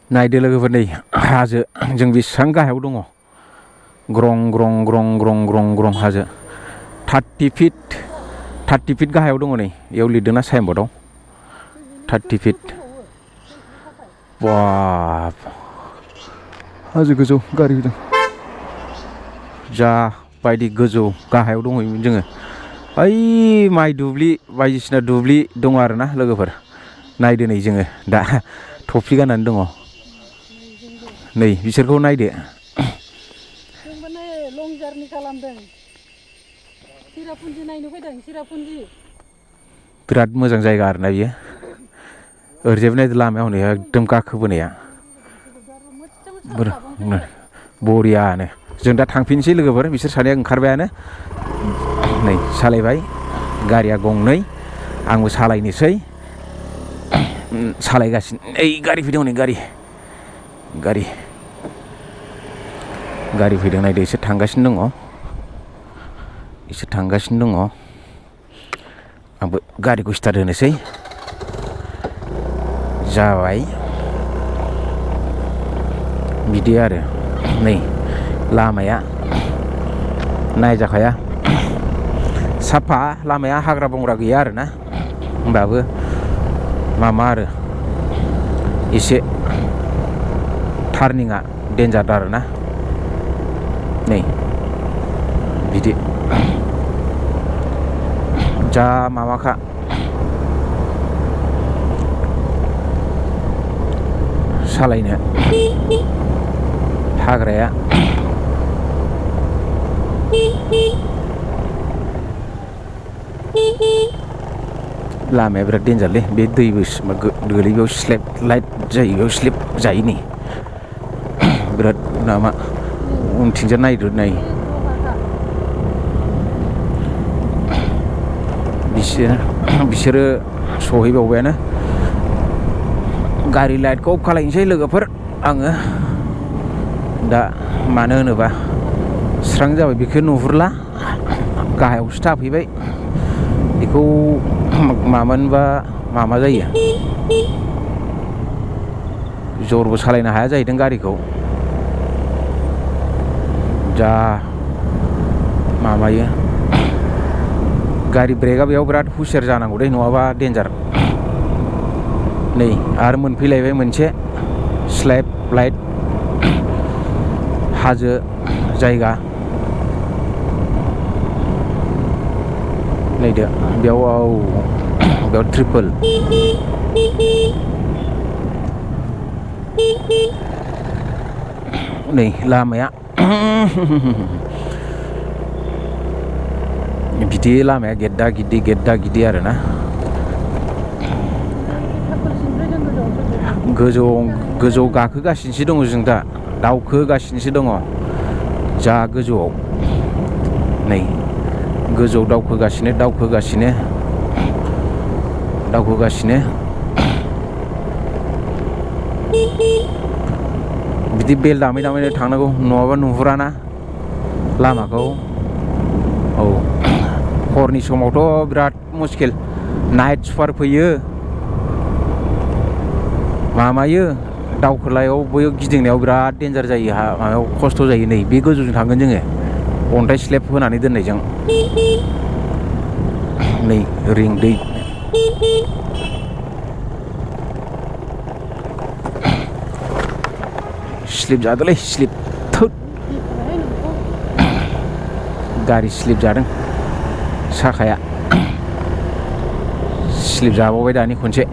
नायदो लोगोफोर नै हाजो जों बेसेबां गाहायाव दङ ग्रं ग्रं ग्रं ग्रं ग्रं ग्रं हाजो 30 फिट गाहायाव दङ नै बेयाव लिरदोंना साइनबर्डआव 30 फिट बाब हाजो गोजौ गारि होदों जा बायदि गोजौ गाहायाव दंहैयोमोन जोङो ओइ माइ दुब्लि बायदिसिना दुब्लि दङ आरोना लोगोफोर नायदो नै जोङो दा टफि गाननानै दङ नै बिसोरखौ नायदो जोंबो नै लं जार्नि खालामदों चिरापुन्जि नायनो फैदों चिरापुन्जि बिराद मोजां जायगा आरोना बियो ओरैजायबो नायदो लामायाव हनै एकदम गाखोबोनाया बरियानो जों दा थांफिनसै लोगोफोर बिसोर सानैया ओंखारबायानो नै सालायबाय गारिया गंनै आंबो सालायनोसै सालायगासिनो ओइ गारि फैदों हनै गारि फैदों नायदो इसोर थांगासिनो दङ आंबो गारिखौ स्टार्ट होनोसै जाबाय बिदि आरो नै लामाया नायजाखाया साफा लामाया हाग्रा बंग्रा गैया आरोना होमबाबो मामा आरो एसे टार्निंआ डेन्जार आरोना नै बिदि जा माबाखा सालायनो हाग्राया लामाया बिराद डेन्जारलै बे दैबो गोलैबो स्लेप लाइट जायो बेयाव स्लिप जायो नै बिराद माबा उनथिंजा नायदो नै बिसोरो सहैबावबायानो गारि लाइटखौ अफ खालायनोसै लोगोफोर आङो दा मानो होनोबा स्रां जाबाय बेखौ नुहुरला गाहायावसो थाफैबाय बेखौ मामोनबा मामा जायो जरबो सालायनो हाया जाहैदों गारिखौ जा माबायो गारि ब्रेकआ बेयाव बिराद हुसियार जानांगौ दे नङाबा डेन्जार नै आरो मोनफैलायबाय मोनसे स्लेप लाइट हाजो जायगा नायदो बेयाव ट्रिपोल नै लामाया बिदि लामाया गेद्दा गिदि आरोना गोजौ गाखोगासिनोसो दङ जों दा दावखोगासिनोसो दङ जा गोजौआव नै गोजौ दावखोगासिनो बिदि बेल दामै थांनांगौ नङाबा नुहुराना लामाखौ औ हरनि समावथ' बिराद मुस्किल नाइट सुपार फैयो मामायो दावखोलायाव बैयाव गिदिंनायाव बिराद डेन्जार जायो माबायाव खस्थ' जायो नै बे गोजौजों थांगोन जोङो अन्थाइ स्लेब होनानै दोननायजों नै रिं दै स्लिप जादोंलै थोद गारि स्लिप जादों साखाया स्लिप जाबावबाय दानि खनसे